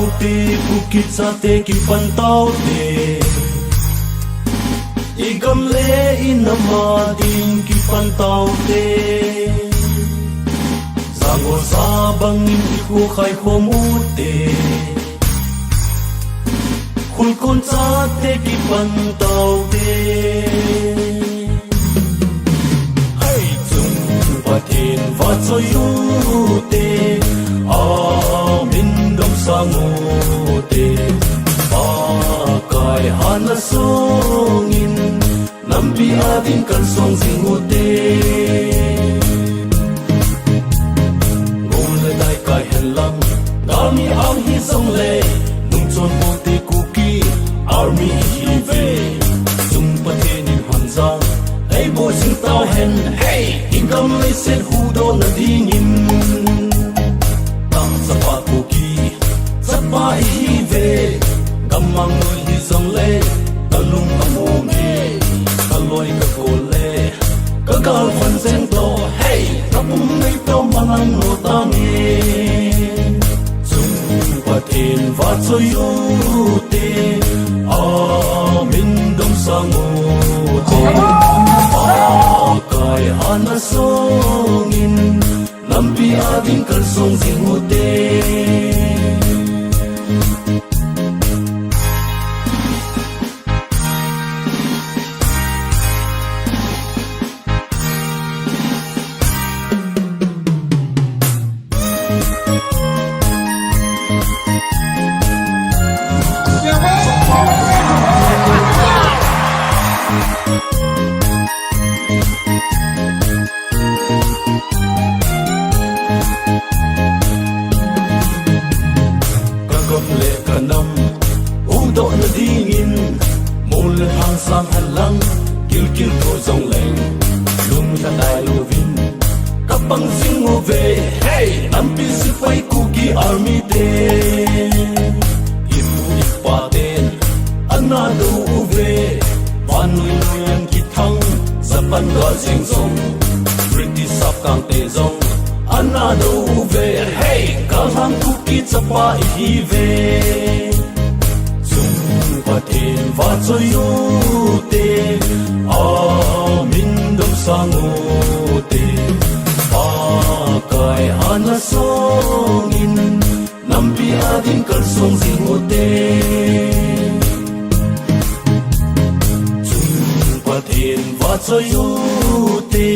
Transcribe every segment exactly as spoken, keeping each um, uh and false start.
Te Kuki chate kipan taute. I gam le i nam a ding kipan taute. Zangol sa bangin i khu khai khom ute. Khulkon chate kipan taute. Hei chung Pathen vachoi ute, amin domsang ute, Pakai hana songin, nampi a ding kalsong jing ute. Ngol le dai kai hen lang, gami ang hi jong le, nung chon bote Kuki Army hi ve. Chung Pathen in hamjang, ei bo jing tau hen, hey, i gam le set hudoh na dingin. Tang chapa Kuki, chapa i hi ve, gam mang noi hi jong le, ka lung a mo me, ka loi ka gol le, ka gal van jeng to, hey, ka pum nei to manang no ta nge. Chung Pathen vachoi ute, amin domsang ute, Pakai hana songin, nampi a ding kalsong jing ute. Ka gam le ka nam hudoh na dingin, mol le hang sang hen lang, kilkil to jong leng, lung lha dai louvin, ka pang jing uve, hey, nampi sepai Kuki Army te. I pu i pa ten ana do uve, vannoi noiya kithang, Japan gal jeng jong, British sap kang te jong, ana do uve, hey, kalhang Kuki chapa i hi ve. Chung Pathen vachoi ute, amin domsang ute, Pakai hana songin, nampi a ding kalsong jing ute. Chung Pathen vachoi ute,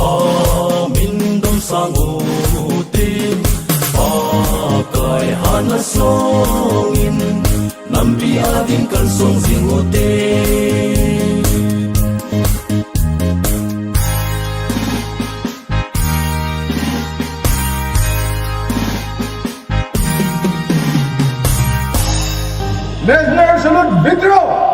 amin domsang ute, Pakai hana songin, nampi a ding kalsong jing ute. National Salute, Withdraw!